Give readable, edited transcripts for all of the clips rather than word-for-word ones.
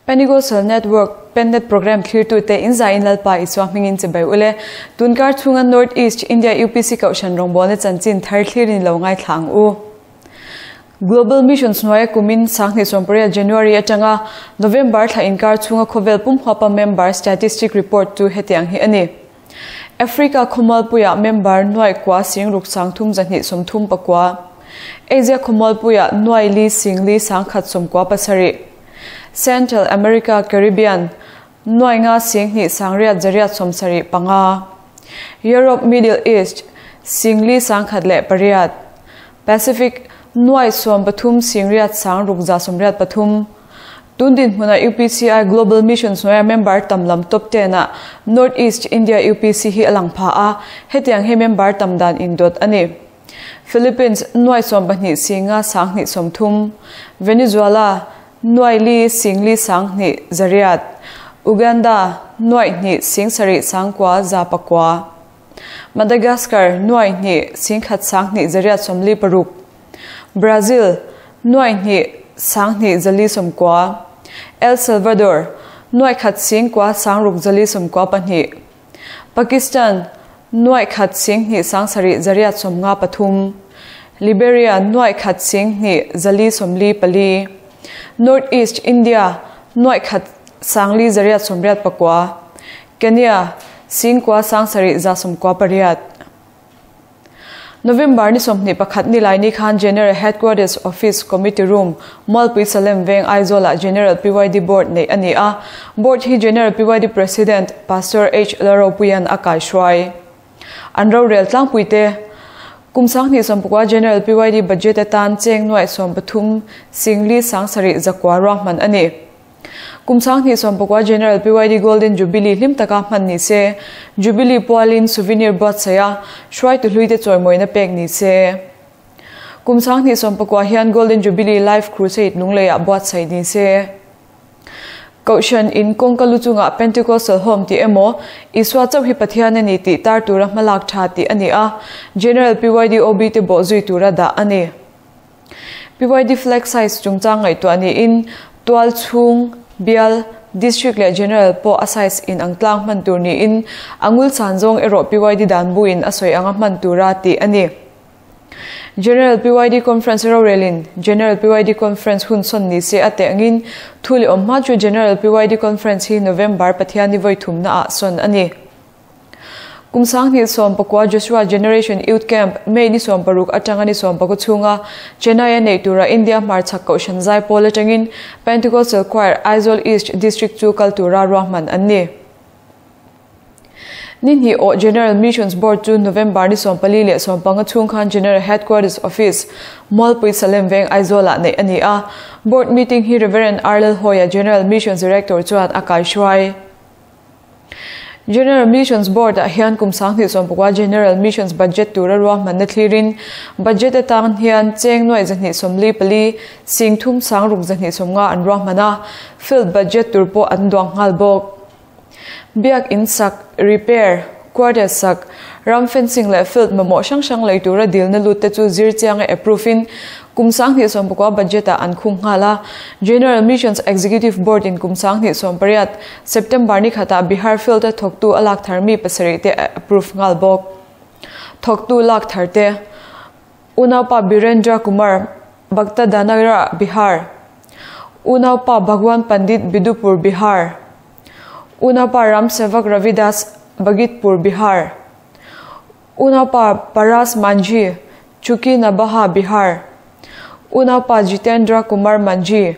Pentecostal Network Pennet Programme thlirtute in zaiin Lalpa Isua hmingin chibai ule. Tunkar chhunga North East India UPC Kohhran rawngbawlna chanchin thar thlirin lo ngaithla ang u. Global Missions hnuaia kumin 2018 January atanga November thla inkar chhunga khawvel pumhuapa member statistic report chu hetiang hi a ni. Africa khawmualpuiah member nuai kua sing ruk sang thum zahnih sawmthum pakua, Asia khawmualpuiah nuai li sing li sang khat sawmkua pasarih, Central America Caribbean nuai nga sing hnih sang riat zariat sawmsarih panga, Europe Middle East sing li sang khat leh pariat, Pacific nuai sawm pathum sing riat sang ruk za sawmriat pathum. Tun dinhmunah UPCI Global Missions hnuaia member tam lam top ten ah North East India UPC hi a lang pha a, hetiang hi member tam dan indawt a ni. Philippines, nuai 12 singa 20 30, Venezuela, nuai li sing li 20 zariat, Uganda, nuai hnih sing sarih sangkua za pakua, Madagascar, nuai hnih sing khat 20 zariat 46, Brazil, nuai hnih 20 zali 90, El Salvador, nuai khat sing kua sang ruk zali 92, Pakistan, nuai khat sing hnih sang sarih zariat 53, Liberia, nuai khat sing hnih zali 44, North East India, nuai khat sang li zariat 89, Kenya, sing kua sang sarih za 98. November ni 21 nilai ni khan General Headquarters Office Committee Room, Mualpui Salem Veng Aizawl-ah General PYD Board neih a ni a. Board hi General PYD President Pastor H Lalropuia'n a kaihruai. An rorel tlangpuite Kum 2019 General PYD Budget atan cheng nuaih 13 sing li sang sarih zakua ruahman a ni. Kum 2019 General PYD Golden Jubilee hlim taka hman ni se, Jubilee pualin souvenir buatsaih a, hruaitu hluite chawimawina pek ni se. Kum 2019 hian Golden Jubilee Life Crusade lungleiah buatsaih ni se. Kohhran in kawngka lu chungah Pentecostal Home tih emaw, Isua chauh hi Pathian a ni tih tar tura hmalak tha tih a ni a, General PYD OB te bawh zui tura dah a ni. PYD Flag size chungchang ngaihtuah niin tual chhung, bial, District leh General pawh a size in ang tlang hman tur niin a ngul chan zawng erawh PYD dan buin a sawi anga hman tura tih a ni. General PYD Conference rorelin General PYD Conference hun sawn ni se a teh angin thu leh awm hma chu General PYD Conference hi November Pathianni vawi thumna ah sawn a ni. Kum 2019 Joshua Generation Youth Camp, May ni 16 atanga ni 14 chhunga Chennai a neih tura India hmarchhak Kohhran Zaipawl atangin Pentecostal Choir Aizawl East District chu kal tura ruahman an ni. Ni hnih awh General Missions Board chu November ni 14 leh 15 chhung khan General Headquarters Office, Mualpui Salem Veng Aizawlah neih a ni a. Board meeting hi Rev. Arlel Hawia General Missions Director chuan a kaihruai. General Missions Board-ah hian kum 2019 General Missions Budget tura ruahmanna thlirin budget atang hian cheng nuaih 244 sing thum sang ruk 250 an ruahman a, field budget tur pawh an duang nghal bawk. Biak in sak, repair, quarter sak, ram fencing leh field mamawh hrang hrang lei tura dilna lut te chu zir chianga approve in kum 2019 budget ah an khung nghal a. General Missions Executive Board in kum 2018 September ni khatah Bihar field a thawktu a lak thar mi pasarih te a approve nghal bawk. Thawktu lak thar te Unaupa Birendra Kumar Bhaktadanagra Bihar, Unaupa Bhagwan Pandit Bidupur Bihar, Unaupa Ramsevak Ravidas Bagitpur Bihar, Unaupa Paras Manjhi Chuki Nabaha Bihar, Unaupa Jitendra Kumar Manjhi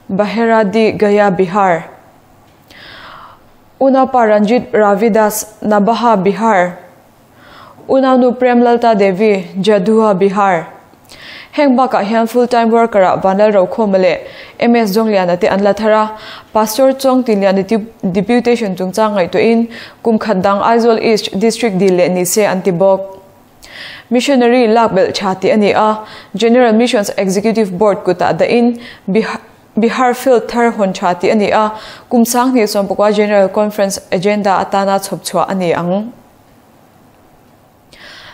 Baheradi Gaya Bihar, Unaupa Ranjit Ravidas Nabaha Bihar, Unaunu Premlalta Devi Jadua Bihar. Heng bakah hian full time worker ah Vanlal Rokhawma leh MS Zawngliana te an la thar a, Pastor Chuang Tinliana deputation chungchang ngaihtuahin kum khat dang Aizawl East District dil leh ni se an ti bawk. Missionary lak belh tha tih a ni a, General Missions Executive Board kutah dahin Bihar Field thar hawn tha tih a ni a, kum 2019 General Conference agenda atana chhawp chhuah a ni ang.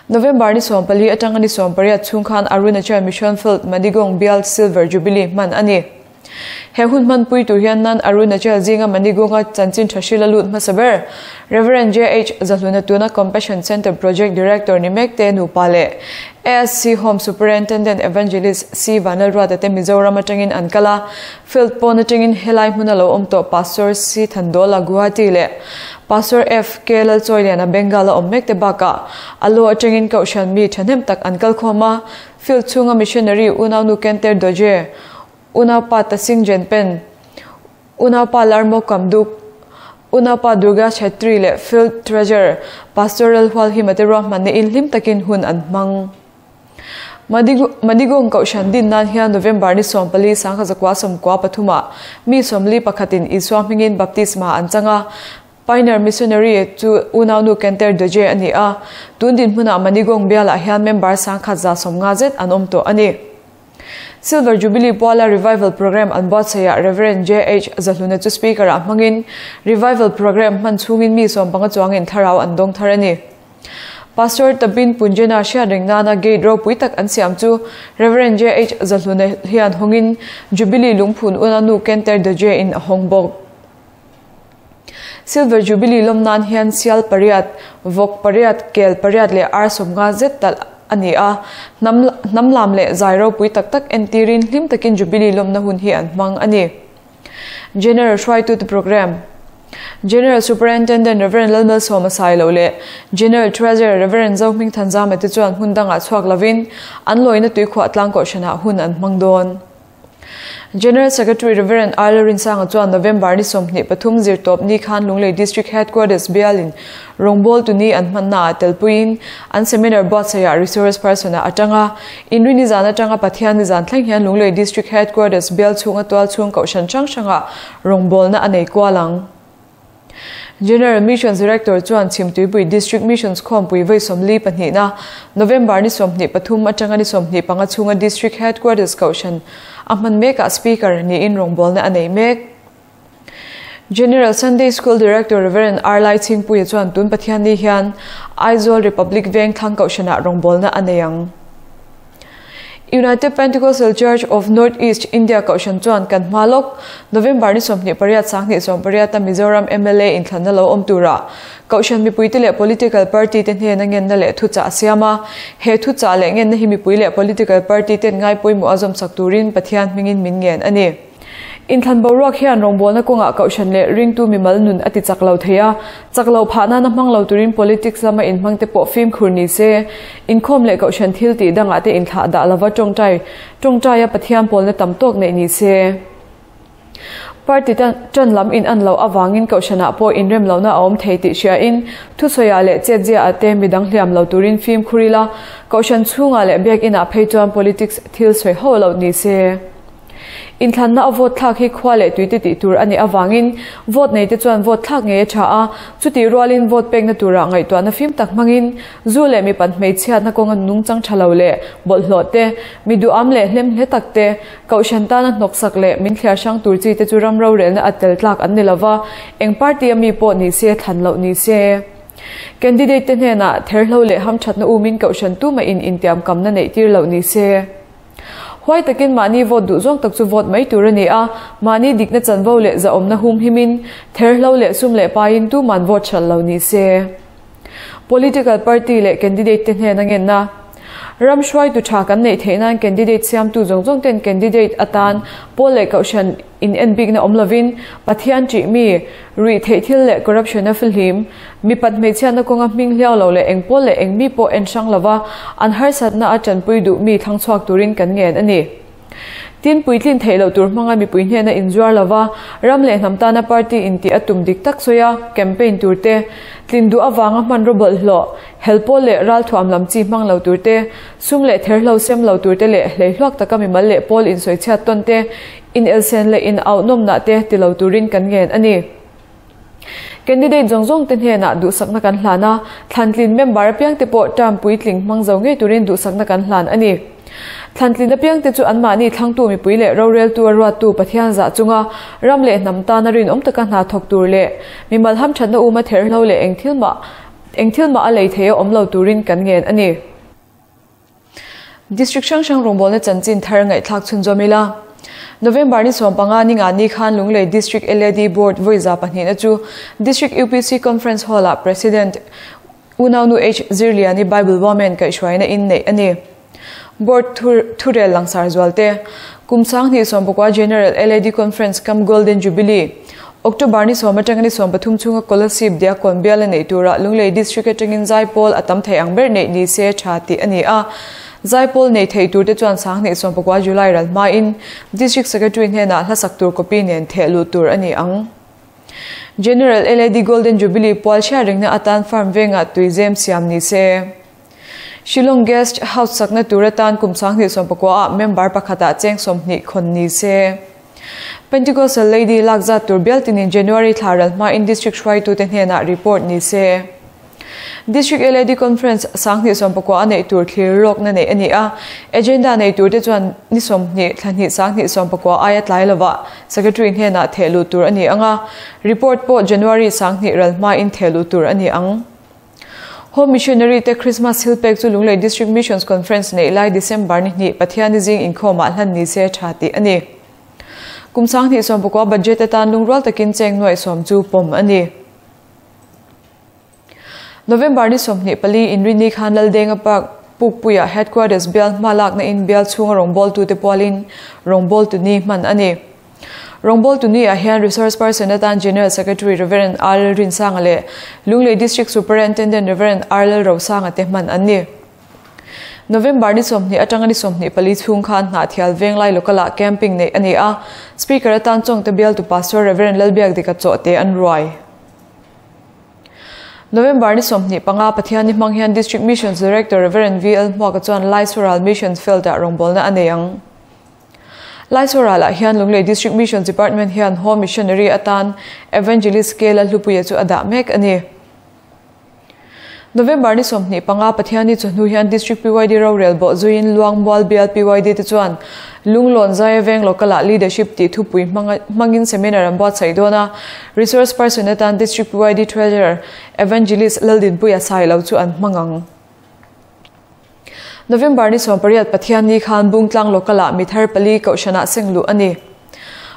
November ni 14 atanga ni 18 chhung khan Arunachal Mission Field Madigong Bial Silver Jubilee hman a ni. He hun hmanpui tur hian nan Arunachal zinga Manigunga chanchin tha hril a lut hmasa ber Rev. JH Zahluna tuna Compassion Centre Project Director ni mek te nupa leh ASC Home Superintendent Evangelist C Vanlalruata te Mizoram atangin an kal a, field pawn atangin helai hmuna lo awm tawh Pastor C Thandola Guwahati leh Pastor FK Lalchawiliana Bengal a awm mek te bakah a lu atangin Kohhran mi thahnem tak an kal khawm a, field chhunga missionary unaunu Kenter Doje, Unaupa Tasing Jenpen, Unaupa Larmo Kamduk, Unaupa Durga Chhetri leh Field Treasurer Pastoral Hualhima te ruahmanna in hlim takin hun an hmang. Manigong Kohhran din nan hian November ni 14 sangkha zakua 93 ah mi 41 in Isua hmingin baptisma an chang a, Pioneer Missionary chu unaunu Kenter Doje a ni a, tun dinhmunah Manigong bialah hian member 1150 zet an awm tawh a ni. Silver Jubilee Puala Revival Programme an buatsaihah Rev. JH Zahluna chu Speaker-ah hmangin Revival Programme hman chhungin mi 15 chuangin thlarau an dawng thar a ni. Pastor Tabin Punjena hriat reng nana gate ropui tak an siam chu Rev. JH Zahluna hian hawngin Jubilee lungphun unanu Kenter Doje in a hawng bawk. Silver Jubilee lawm nan hian sial pariat, vawk pariat, kel pariat leh ar 50 zet talh a ni a. Hnam hnam lam leh zai ropui tak tak entirin hlim takin Jubilee lawmna hun hi an hmang a ni. General Hruaitute Programme General Superintendent Rev. Lalmalsawma Sailo leh General Treasurer Rev. Zohming Thanzama te chuan hmun dangah chhuak lovin an lawina tuikhuah tlang kohhranah hun an hmang dawn. General Secretary Rev. Arla Rinsanga chuan November ni 23 zirtawp ni khan Lunglei District Headquarters bialin rawngbawltu ni an hmanna ah telpuiin an seminar buatsaihah resource person ah atanga Inrini zan atanga Pathian ni zan thleng hian Lunglei District Headquarters bial chhunga tual chhung kohhran hrang hrangah rawngbawlna a nei kual ang. General Missions Director chuan Chhimtuipui District Missions Khawmpui vawi 42 na November ni 23 atanga ni 25 chhunga District Headquarters Kohhran a hman mekah Speaker niin rawngbawlna a nei mek. General Sunday School Director Rev. R. Laichhingpuia chuan tun Pathianni hian Aizawl Republic Veng thlang Kohhranah rawngbawlna a nei ang. United Pentecostal Church of North East India Kohhran chuan kan hma lawk November ni 28 2018 a Mizoram mla inthlanna lo awm tura Kohhran mipuite leh Political Party te hnena ngenna leh thuchah a siam a. He thuchah leh ngenna hi mipui leh Political Party ten ngai pawimawh a zawmsak turin Pathian hmingin min ngen a ni. Inthlan boruak hian rawngbawlna kawngah kohhran leh ringtu mimal nun a ti chak lo thei a, chak lo phah nana hmang lo turin politics lama inhmang te pawh fimkhur ni se, inkhawm leh kohhran thil tih dangah te inthlah dah lova tawngtai tawngtaia Pathian pawlna tam tawk neih ni se. Party tan lam in an loh avangin kohhranah pawh inrem lohna a awm thei tih hriain thusawiah leh chetziaah te midang hliam lo turin fimkhur ila, kohhran chhungah leh biakinah phei chuan politics thil sawi ho loh ni se. Inthlanna a vote thlak hi khua leh tuite tih tur a nih avangin vote neite chuan vote thlak ngei a tha a, chutih rualin vote pekna turah ngaihtuahna fim tak hmangin zu leh mipat hmeichhiatna kawnga nungchang tha lo leh bawlhhlawh te, mi duham leh hlemhle tak te, kohhran tana hnawksak leh min thliar hrang tur chi te chu ram rorelna a tel tlak an ni lova, eng party a mi pawh ni se thlan loh ni se. Candidate te hnenah therhlo leh hamthatna umin kohhran tumah in intiamkamna neih tir loh ni se. Huai takin mahni vote duh zawng tak chu vote mai tur a ni a, mahni dikna chanvo leh zahawmna hum himin, therhlo leh sum leh paiin tuman vote hralh lo ni se. Political party leh candidate te hnena ngenna Ram hruaitu tha kan neih theih nan candidate siamtu zawng zawng ten candidate atan pawl leh kohhran in en bikna awm lovin Pathian ṭih mi, ruih theih thil leh corruption a fihlim, Mipat hmeichhiatna kawnga hming hliau lo leh eng pawl leh eng mi pawh en hrang lova an harsatna a tanpui duh mi thlang chhuak turin kan ngen a ni. Tin, puitlin theih loh tur hmanga mipui hnena inzuar lova ram leh hnam tana party intih a tum dik tak sawi a campaign tur te, tlin duh avanga hmanraw bawlhhlawh, hel pawl leh ralthuam lam chi hmang lo tur te, sum leh therhlo sem lo tur te leh hleihluak taka mimal leh pawl insawichhiat tawn te, inelsen leh inauhnawmnah te ti lo turin kan ngen a ni. Candidate zawng zawng te hnenah duhsakna kan hlan a, thlantlin member apiang te pawh term puitling hmang zo ngei turin duhsakna kan hlan a ni. Thlantlin apiang te chu anmahni thlangtu mipui leh roreltu a ruattu Pathian zah chunga ram leh hnam tana rinawm taka hna thawk tur leh mimal hamthatna uma therhlo leh engthil mah engthil mah a lei thei a awm lo turin kan ngen a ni. District hrang hrang rawngbawlna chanchin thar ngaihthlak chhunzawm ila. November ni 15 ni nga ni khan Lunglei District LAD Board vawi 200 na chu District UPC Conference Hall ah President Unaunu H Zirliani Bible Women kaihhruaina in neih a ni. Board thurel langsar zualte Kum 2019 General LAD Conference kam Golden Jubilee October ni 10 atanga ni 13 chhunga Kolasib Diakkawn bial a neih turah Lunglei District atangin Zaipawl a tam thei ang ber neih ni se tha tih a ni a. Zaipawl nei thei turte chuan 2019 July ral hmain District Secretary hnenah hlasak tur copy nen theh luh tur a ni ang. General LAD Golden Jubilee pual hriat rengna atan farm vengah tuizem siam ni se. Shillong Guest House sakna tur atan kum 2019 ah member pakhatah cheng 20 khawn ni se. Pentecostal Lady lak zat tur bial tinin January thla ral hmain District hruaitute hnenah report ni se. District LAD Conference 2019 a neih tur thlir lawkna neih a ni a, agenda nei turte chuan ni 20 thla hnih 2019 aia tlai lovah Secretary hnenah theh luh tur a ni ang a, report pawh January 20 ral hmain theh luh tur a ni ang. Home Missionary te Christmas thil pek chu Lunglei District Missions Conference neih lai December ni hnih Pathiani zing inkhawmah hlan ni se tha tih a ni. Kum 2019 budget atan lungrual takin cheng nuaih sawm chu pawm a ni. November ni 24 Inrinni khan Laldenga Park Pukpuia Headquarters bial hma lakna in bial chhunga rawngbawltute pualin rawngbawltu ni hman a ni. Rawngbawltu ni ah hian Resource Person atan General Secretary Rev. R Rinsanga leh Lunglei District Superintendent Rev. R Lalrosanga te hman an ni. November ni 20 atanga ni 24 chhung khan Hnahthial Venglai Local ah camping neih a ni a, Speaker atan Chawngte bialtu Pastor Rev. Lalbiakdika Chawhte an ruai. November ni 25 Pathianni hmang hian District Missions Director Rev. VL Hmuaka chuan Laisoral Missions Field-ah rawngbawlna a nei ang. Laisoral-ah hian Lunglei District Missions Department hian Home Missionary atan Evangelist K Lalhlupuia chu a dah mek a ni. November ni 25 Pathianni chawhnu hian District PYD rorel bawh zuiin Luangmual Bial PYD te chuan Lunglawn Zaia Veng Local ah Leadership tih thupui hmangin seminar an buatsaih dawn a, Resource Person atan District PYD Treasurer Evangelist Laldinpuia Sailo chu an hmang ang. November ni 18 Pathianni khan Bungtlang Local ah mi thar pali Kohhranah seng luh a ni.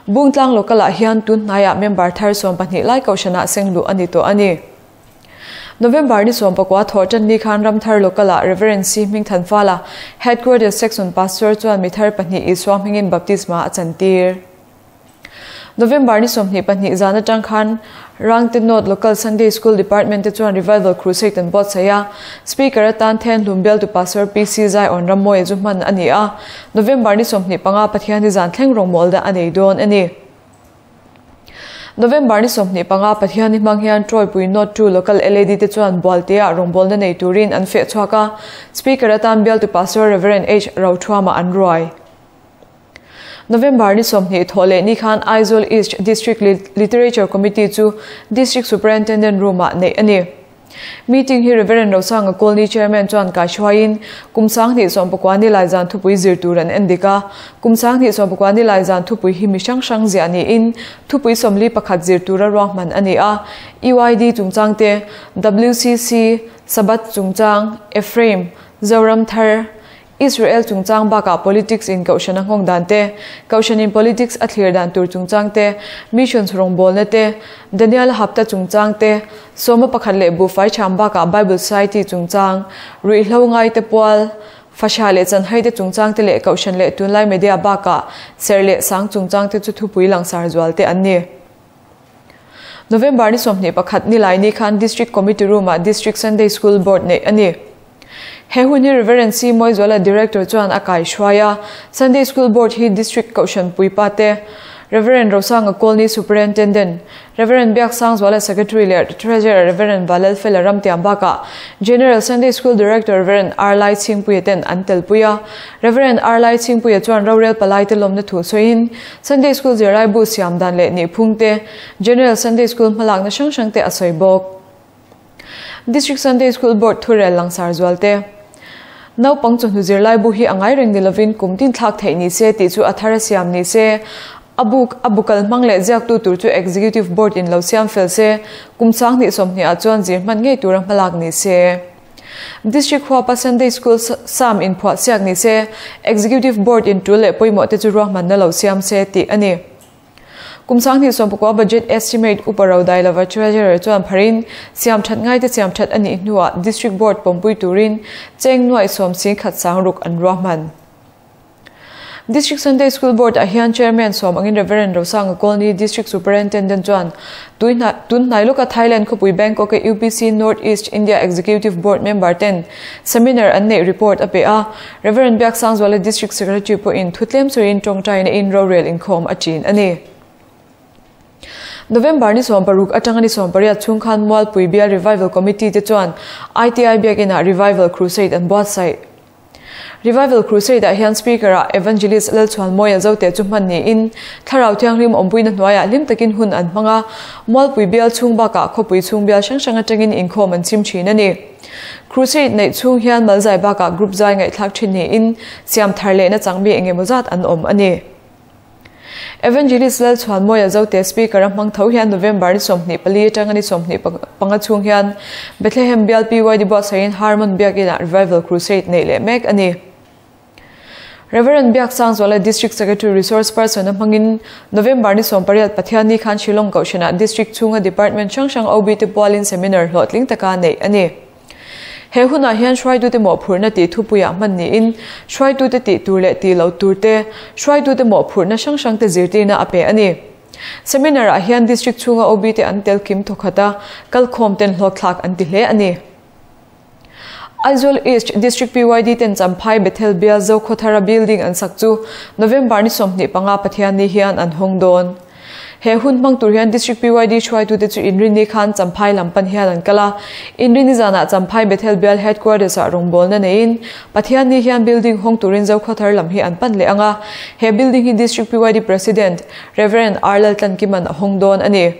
Bungtlang Local ah hian tun hnaiah member thar 12 lai Kohhranah seng luh a ni tawh a ni. November ni 19 thawh tan ni khan Ramthar Local ah Rev. C Hmingthanfala, Headquarters Section Pastor chuan mi thar pahnih Isua hmingin baptisma a chantir. November ni 22 zan atang khan Rangte North Local Sunday School Department te chuan Revival Crusade an buatsaih a, Speaker atan Then Hlum Bialtu Pastor PC Zaiawn Rammawi chu hman a ni a, November ni 25 Pathian ni zan thleng rawngmawl dah a nei dawn a ni. November ni 25 Pathianni hmang hian Troypui North 2 Local LAD te chuan Bualtea rawngbawlna nei turin an feh chhuak a, Speaker atan bialtu Pastor Rev. H. Rothuama an ruai. November ni 20 thawh leh ni khan Aizawl East District Literature Committee chu District Superintendent Room-ah neih a ni. Meeting hi Rev. Rosanga Colney Chairman chuan kaihruaiin kum 2019 ni lai zan thupui zir tur an en dik a. Kum 2019 ni lai zan thupui hi mi hrang hrang ziah niin thupui 41 zir tura ruahman a ni a. UID chungchang te, WCC, Sabbath chungchang, Ephraim, Zoram Thar, Israel chungchang bakah politics in kohhran a nghawng dan te, kohhran in politics a thlir dan tur chungchang te, missions rawngbawlna te, Daniel hapta chungchang te, sawma pakhat leh buhfai cham bakah Bible Society chungchang, ruihhlo ngai te pual, fasha leh chanhai te chungchang te leh kohhran leh tunlai media bakah ser leh sang chungchang te chu thupui langsar zual te an ni. November ni 21 ni lai ni khan District Committee Room ah District Sunday School Board neih a ni. He hun hi Rev. C. Mawizuala Director chuan a kai hruai a, Sunday School Board hi District Kohhran Puipa te, Rev. Rosanga Colney Superintendent, Rev. Biaksangzuala Secretary leh Treasurer Rev. Valalfela Ramtiam bakah General Sunday School Director Rev. R. Lai Chhingpuia ten an telpui a. Rev. R. Lai Chhingpuia chuan rorel palai te lawmna thu sawiin Sunday School zirlai bu siam dan leh nihphung te, General Sunday School hmalakna hrang hrang te a sawi bawk. District Sunday School Board thurel langsar zual te. Naupang chawhnu zirlai bu hi a ngai reng ni lovin kum tin thlak theih ni se tih chu a thar a siam ni se. A buk, a bukal hmang leh ziaktu tur chu Executive Board in lo siam fel se, kum 2020 ah chuan zir hman ngei tura hmalak ni se. District huapa Sunday School Sam inphuah siak ni se, Executive Board in tul leh pawimawh te chu ruahmanna lo siam se tih a ni. Kum 2019 Budget Estimate Upa Rodai lova Treasurer chuan pharin siam that ngai te siam that a nih hnuah District Board pawmpui turin cheng nuai sawm sing khat sang ruk an ruahman. District Sunday School Board ah hian Chairman sawm angin Rev. Rosanga Colney District Superintendent chuan tun hnai lawka Thailand khawpui Bangkok a UPC North East India Executive Board member ten seminar an neih report a pe a. Rev. Biaksangzuala District Secretary pawhin thutlem sawiin tawngtaina in rorel inkhawm a chin a ni. November ni 16 atanga ni 18 chhung khan Mualpui Bial Revival Committee te chuan ITI biakinah Revival Crusade an buatsaih. Revival Crusade ah hian Speaker ah Evangelist Lalchhuanmawia Zote chu hman niin Thlarau Thianghlim awmpuina hnuaiah hlim takin hun an hmang a, Mualpui Bial chhung bakah khawpui chhung bial hrang hrang atangin inkhawm an chim thin a ni. Crusade neih chhung hian Malzai bakah group zai ngaihthlak thin niin siam thar lehna changmi engemaw zat an awm a ni. Evangelist Lalchhuanmawia Zote Speaker a hmang tho hian November ni 24 atanga ni 25 chhung hian Bethlehem Bial PYD buatsaihin Harmon Biakinah Revival Crusade neih leh mek a ni. Reverend Biaksangzuala District Secretary Resource Person a hmangin November ni 18 Pathianni khan Shillong Kohhranah District chhunga Department hrang hrang OB te pualin seminar hlawhtling taka neih a ni. He hunah hian hruaitute mawhphurhna tih thupuiah hman niin hruaitute tih tur leh tih loh tur te, hruaitute mawhphurhna hrang hrang te zirtirna a pe a ni. Seminar ah hian District chhunga OB te an tel kim thawkhat a, kalkhawm ten hlawkthlak an ti hle a ni. Aizawl East District PYD ten Champhai Bethel Bial Zokhawthara building an sak chu November ni 25 Pathianni hian an hawng dawn. He hun hmang tur hian District PYD hruaitute chu Inrinni khan Champhai lam pan hian an kal a. Inrinni zanah Champhai Bethel Bial Headquarters ah rawngbawlna neiin Pathianni hian building hawng turin Zokhawthar lam hi an pan leh ang a. He building hi District PYD President, Rev. R. Laltlankima'n a hawng dawn a ni.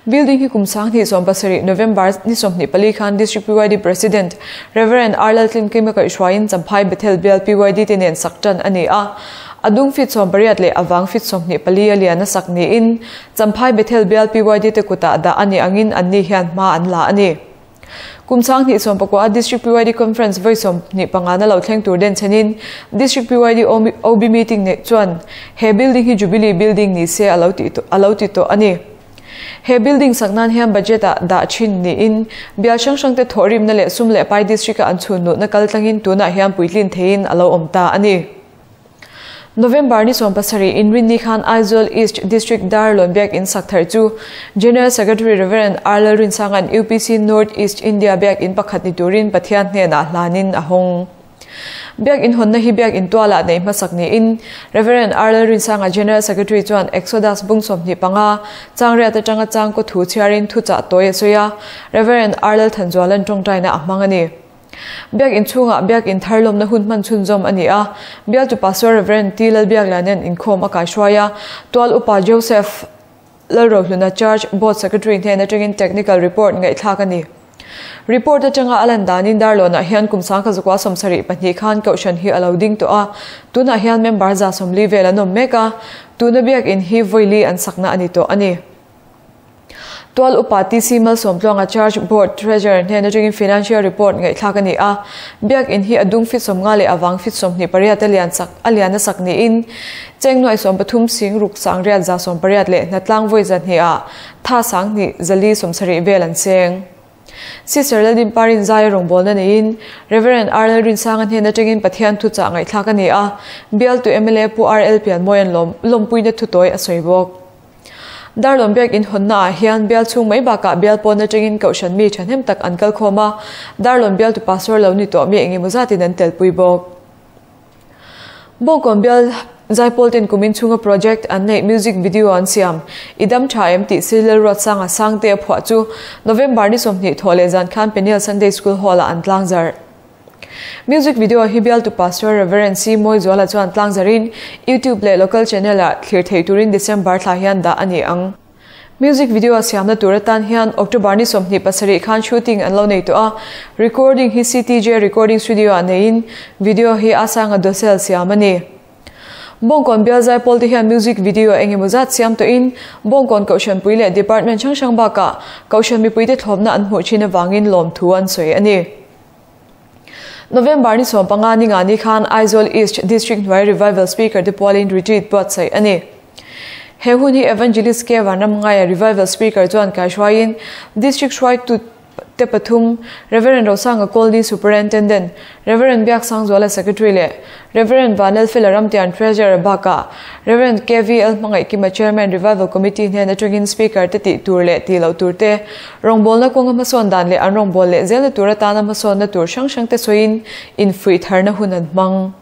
Building hi kum 2017 November ni 24 khan District PYD President, Rev. R. Laltlinkima kaihhruaiin Champhai Bethel Bial PYD te nen sak tan a ni a. A dung feet 18 leh a vang feet 24 a lian a sak niin Champhai Bethel Bial PYD te kutah dah a nih angin anni hian hma an la a ni. Kum 2019 a District PYD Conference vawi 25 na lo thleng tur den chhenin District PYD OB meeting neih chuan he building hi Jubilee Building ni se a lo ti a lo ti tawh a ni. He building sak nan hian budget ah dah thin niin bial hrang hrang te thawhrimna leh sum leh pai district a an chhun luhna kal tlangin tunah hian puitlin theiin a lo awm ta a ni. November ni 17 Inrinni khan Aizawl East District Darlawn Biakinn sak thar chu General Secretary Rev. R. Lalrinsanga'n UPC North East India Biakinn pakhat ni turin Pathian hnenah hlanin a hawng. Biakinn hawnna hi Biakinn tualah neih hmasak niin Rev. R. Lalrinsanga General Secretary chuan Exodus bung 25 changriat atanga changkaw thu chhiarin thuchah tawi a sawi a, Rev. R. Lalthanzuala'n tawngtaina a hmang a ni. Biakinn chhungah Biakinn thar lawmna hun hman chhunzawm a ni a, Bialtu Pastor Rev. T. Lalbiaklanen inkhawm a kaihruai a, Tual Upa Joseph Lalrohluna Church Board Secretary hnen atangin Technical Report ngaihthlak a ni. Report atanga a lan danin Darlawnah hian kum 1972 khan Kohhran hi a lo ding tawh a, tunah hian member 140 vel an awm mek a, tuna Biakinn hi vawili an sakna a ni tawh a ni. Tual Upa TC Malsawmtluanga Church Board Treasurer hnen atangin Financial Report ngaihthlak a ni a, Biakinn hi a dung fit 50 leh a vang fit 28 a lian sak a lian a sak niin cheng nuai 13 sing ruk sang riat 180 leh hnatlang vawi 200 ah tha sang hnih 470 vel an seng. Sister Laldinparin zai rawngbawlna neiin Rev. R. Lalrinsanga hnen atangin Pathian thuchah ngaihthlak a ni a, Bialtu mla Pu RL Pianmawia'n lawm lawmpuina thutawi a sawi bawk. Darlawn Biakinn hawnna ah hian bial chhung mai bakah bial pawn atangin Kohhran mi thahnem tak an kal khawm a, Darlawn bialtu pastor lo ni tawh mi engemaw zatin an telpui bawk. Bawngkawn bial Zaipawl ten kumin chhunga project an neih music video an siam I dam tha em tih Silel Ruatsanga Sangte a phuah chu November ni 20 thawh leh zan khan Peniel Sunday School Hall ah an tlangzarh. Music video hi bialtu Pastor Reverend C. Mawizuala chuan tlangzarin YouTube leh local channel ah thlir theih turin December thla hian dah a ni ang. Music video a siamna tur atan hian October ni 27 khan shooting an lo nei tawh a, recording hi CTJ Recording Studio ah neiin video hi a sanga dosel siam a ni. Bawngkawn bial Zaipawl te hian music video eng emaw zat siam tawhin Bawngkawn Kohhranpui leh Department hrang hrang bakah Kohhran mipuite thlawpna an hmuh thin avangin lawmthu an sawi a ni. November ni 15 ni nga ni khan Aizawl East District hnuai Revival Speaker te pualin retreat buatsaih a ni. He hun hi Evangelist K Vanramngaia Revival Speaker chuan kaihruaiin District hruaitu te pathum, Rev. Rosanga Kawlni Superintendent, Rev. Biaksangzuala Secretary leh Rev. Vanlalfela Ramtian Treasurer bakah Rev. KVL Hmangaihkima Chairman Revival Committee hnen atangin Speaker te tih tur leh tih loh tur te, rawngbawlna kawnga hmasawn dan leh an rawngbâwl leh zelna tur atana hmasawnna tur hrang hrang te sawiin infuih tharna hun an hmang.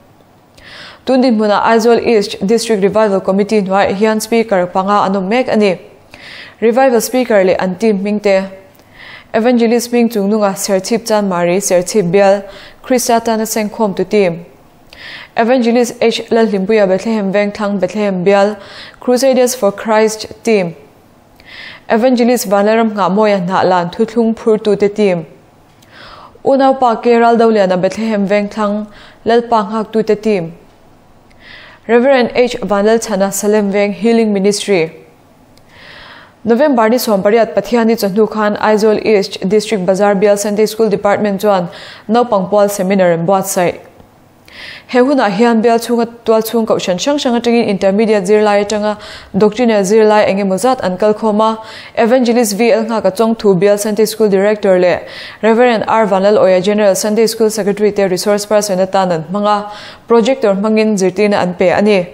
Tun dinhmunah Aizawl East District Revival Committee hnuaiah hian Speaker panga an awm mek a ni. Revival Speaker leh an team hming te, Evangelist hming chungnunga Serchhip Chanmari, Serchhip Bial, Krista tana sengkhawmtu team, Evangelist H Lalhlimpuia Bethlehem Vengthlang Bethlehem Bial, Crusaders for Christ team, Evangelist Vanlalram Nghahmawia Hnahlan Thuthlung Phurtute team, Unaupa K Raldoliana Bethlehem Vengthlang Lalpa Nghaktute team, Rev. H Vanlalchhana Salem Veng Healing Ministry. November ni 18 Pathiani chawhnu khan Aizawl East District Bazar Bial Sunday School Department chuan naupang pual seminar an buatsaih. He hunah hian bial chhunga tual chhung kohhran hrang hrang atangin Intermediate zirlai atanga Doctrinal zirlai eng emaw zat an kal khawm a, Evangelist VL Nghaka Chawngthu Bial Sunday School Director leh Rev. R Vanlaloia General Sunday School Secretary te resource person atan an hmang a, projector hmangin zirtirna an pe a ni.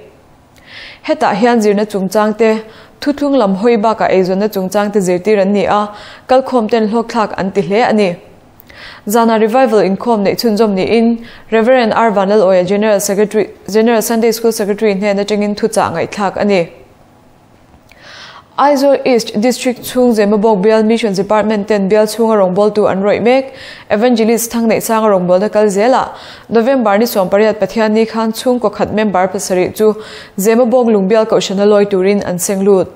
Hetah hian zirna chungchang te, thuthlung lam hawi bakah eizawnna chungchang te zirtir an ni a, kalkhawm ten hlawkthlak an ti hle a ni. Zana Revival inkhawm neih chhunzawm niin Rev. R. Vanlalawia General Secretary, General Sunday School Secretary hnen atangin thuchah ngaihthlak a ni. Aizawl East District chhung Zemabawk Bial Missions Department ten bial chhunga rawngbawltu an rawih mek. Evangelist Thangneihsanga rawngbawlna kal zelah November ni 18 Pathianni khan chhungkaw khat member pasarih chu Zemabawk Lungbial Kohhrana lawi turin an seng lut.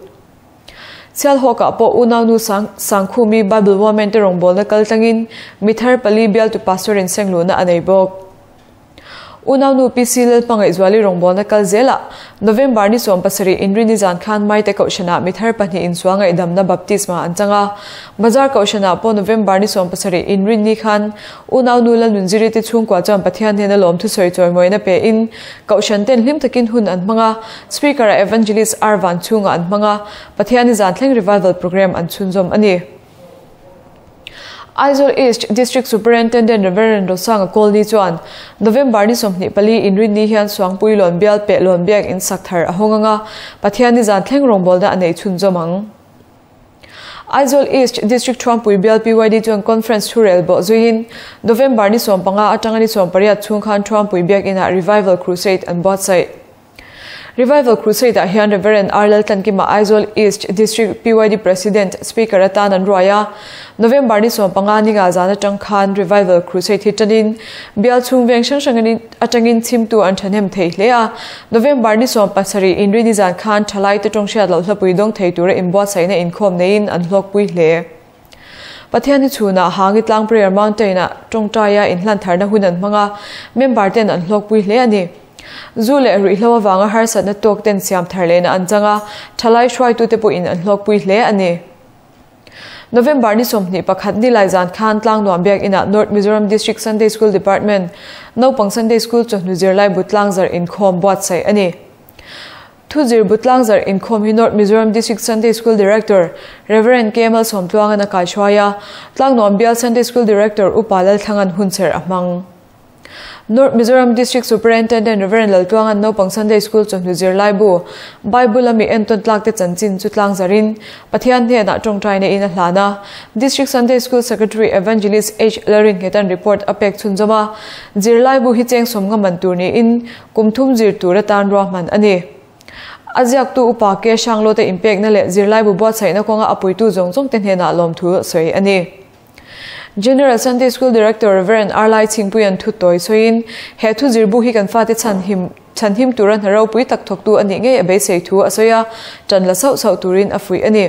Sialhawkah pawh unaunu Sangkhumi Bible Women te rawngbawlna kal tlangin mi thar pali bialtu pastor in seng luhna a nei bawk. Unaunu PC Lalpangaihzuali rawngbawlna kal zelah November ni 17 Inrini zan khan Maite Kohhranah mi thar pahnih insual ngaihdamna baptisma an chang a. Bazar Kohhranah pawh November ni 17 Inrinni khan Unaunu Lalnunziri te chhungkua chuan Pathian hnena lawm thusawi chawimawina pe in Kohhran ten hlim takin hun an hmang a, Speaker-ah Evangelist R Vanchhunga an hmang a, Pathiani zan thleng Revival Programme an chhunzawm a ni. Aizawl East District Superintendent Rev. Rosanga Kawlni chuan November ni 24 inrinni hian Suangpui Lawn Bial peh Lawn Biak in sak thar a hawng ang a, Pathiani zan thleng rawngbawlna a nei chhunzawm ang. Aizawl East District Thuampui Bial PYD chuan Conference thurel bawh zuiin November ni 15 atanga ni 18 chhung khan Thuampui Biak Inah Revival Crusade an buatsaih. Revival Crusade ah hian Rev. R Laltlankima Aizawl East District PYD President, Speaker atan an ruai a. November ni 15 ninga zan atang khan Revival Crusade hi tanin bial chhung veng hrang hrang atangin chhimtu an thahnem thei hle a. November ni 17 inrini zan khan thalai te tawng hriat loh hlapui dawng thei tura inbuatsaihna inkhawm neiin an hlawkpui hle. Pathiani chhunah Hangi Tlang Prayer Mountain-ah tawngtaia inhlan tharna hun an hmang a, member ten an hlawkpui hle a ni. Zu leh ruihhlo avanga harsatna tawk ten siam thar lehna an chang a, thalai hruaitute pawhin an hlawkpui hle a ni. November ni 21 nilai zan khan Tlangnuam Biakinah North Mizoram District Sunday School Department naupang Sunday School chawhnu zirlai bu tlangzarh inkhawm buatsaih a ni. Thuzir bu tlangzarh inkhawm hi North Mizoram District Sunday School Director Rev. K Malsawmtluangan a kaihruai a, Tlangnuam Bial Sunday School Director Upa Lalthlangan hunserh a hmang. North Mizoram District Superintendent Rev. Laltluangan naupang Sunday School chawhnu zirlai bu Bible a mi entawn tlak te chanchin chu tlangzarin Pathian hnenah tawngtaina in a hlan a. District Sunday School Secretary Evangelist H Lalrinnghetan report a pek chhunzawm a, zirlai bu hi cheng sawm nga man tur niin Kum thum zir tur atan ruahman a ni. A ziaktu upa Ke Hranglote inpekna leh zirlaibu buatsaihna kawnga a puitu zawng zawng te hnenah lawmthu a sawi a ni. General Sunday School Director Rev. Arlai Chhingpuian thu tawi sawiin, he thu zirbu hi kan fate chhanhim chhanhim tura hna ropui tak thawktu a nih ngei a beisei thu a sawi a, ṭan la sauh sauh turin a fuih a ni.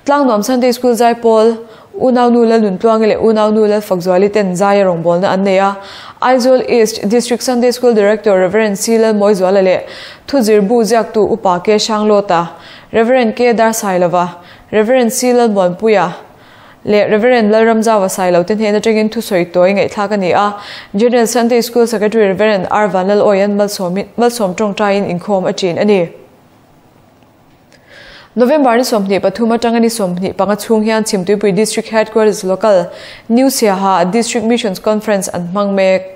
Tlangnuam Sunday School Zaipawl, Unaunu Lalnuntluangi leh Unaunu Lalfakzuali ten zaia rawngbawlna an nei a. Aizawl East District Sunday School Director Rev. C. Lalmawizuala leh Thuzirbu ziaktu Upa K. Hranglawta, Rev. K. Darsailova, Rev. C. Lalmuanpuia, leh Rev. Lalramzaua Sailo te hnen atangin thusawi tawi ngaihthlak a ni a. General Sunday School Secretary Rev. R. Vanlalawian malsawm tawngtaiin inkhawm a chin a ni. November ni 23 atanga ni 25 chhung hian Chhimtuipui District Headquarters Local, New Siaha District Missions Conference an hmang mek.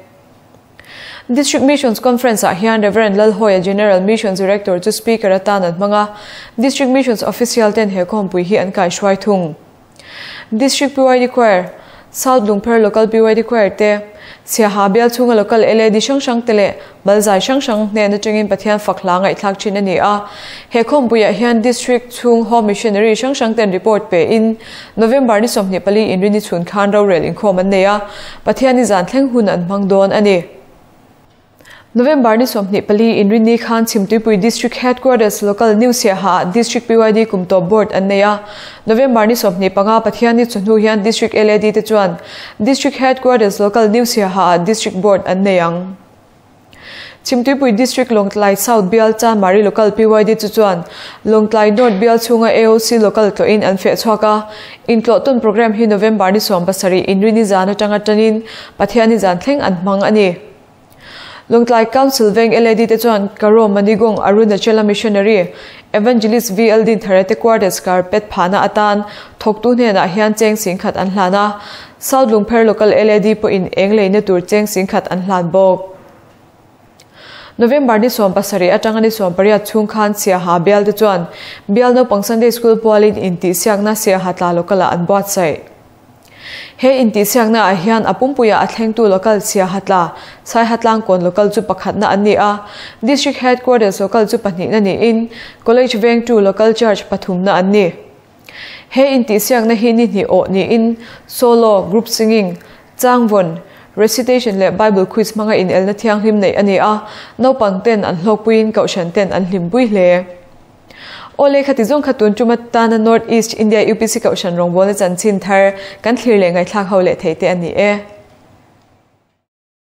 District Missions Conference ah hian Rev. Lalhawia General Missions Director chu Speaker atan an hmang a, District Missions Official ten he khawmpui hi an kaihruai thung. District PYD Choir, South Lungpher Local PYD Choir te, Siaha bial chhunga Local LAD hrang hrang te leh Malzai hrang hrang hnen atangin Pathian fak hla ngaihthlak thin a ni a. He khawmpuiah hian District chhung Home Missionary hrang hrang ten report pe in November ni 24 inrini chhun khan rorel inkhawm an nei a, Pathian i zan thleng hun an hmang dawn a ni. November ni 24 inrini khan Chhimtuipui District Headquarters Local New Siaha District PYD Kumtawp Board an nei a. November ni 25 Pathianni chawhnu hian District LAD te chuan District Headquarters Local New Siaha District Board an nei ang. Chhimtuipui District Lawngtlai South Bial Chanmari Local PYD chu chuan Lawngtlai North Bial chhunga AOC Local tlawhin an feh chhuak a. Intlawhtawn programme hi November ni 17 inrini zan atanga tanin Pathianni zan thleng an hmang a ni. Lawngtlai Council Veng LAD te chuan Karo Manigong Arunachala Missionary Evangelist VL Dinthara te Quarters Carpet phahna atan thawktu hnenah hian cheng singkhat an hlan a, South Lungpher Local LAD pawhin eng leina tur cheng singkhat an hlan bawk. November ni 17 atanga ni 18 chhung khan Siaha bial te chuan Bial Naupang Sunday School pualin intihsiakna Siaha tla local-ah an buatsaih. He intihsiakna ah hian a pumpuia a thlengtu local Siahatla, Saihatlangkawn local chu pakhatna an ni a, District Headquarters local chu pahnihna niin College Vengtu local church pathumna an ni. He intihsiakna hi ni hnih awh niin solo, group singing, changvawn, recitation leh Bible quiz hmanga inelna thianghlim neih a ni a, naupang ten an hlawkpuiin kohhran ten an hlimpui hle. Aw lehkha ti zawng kha tun tum atana North East India UPC Kohhran rawngbawlna chanchin thar kan thlir leh ngaihthlak ho leh thei te a ni e.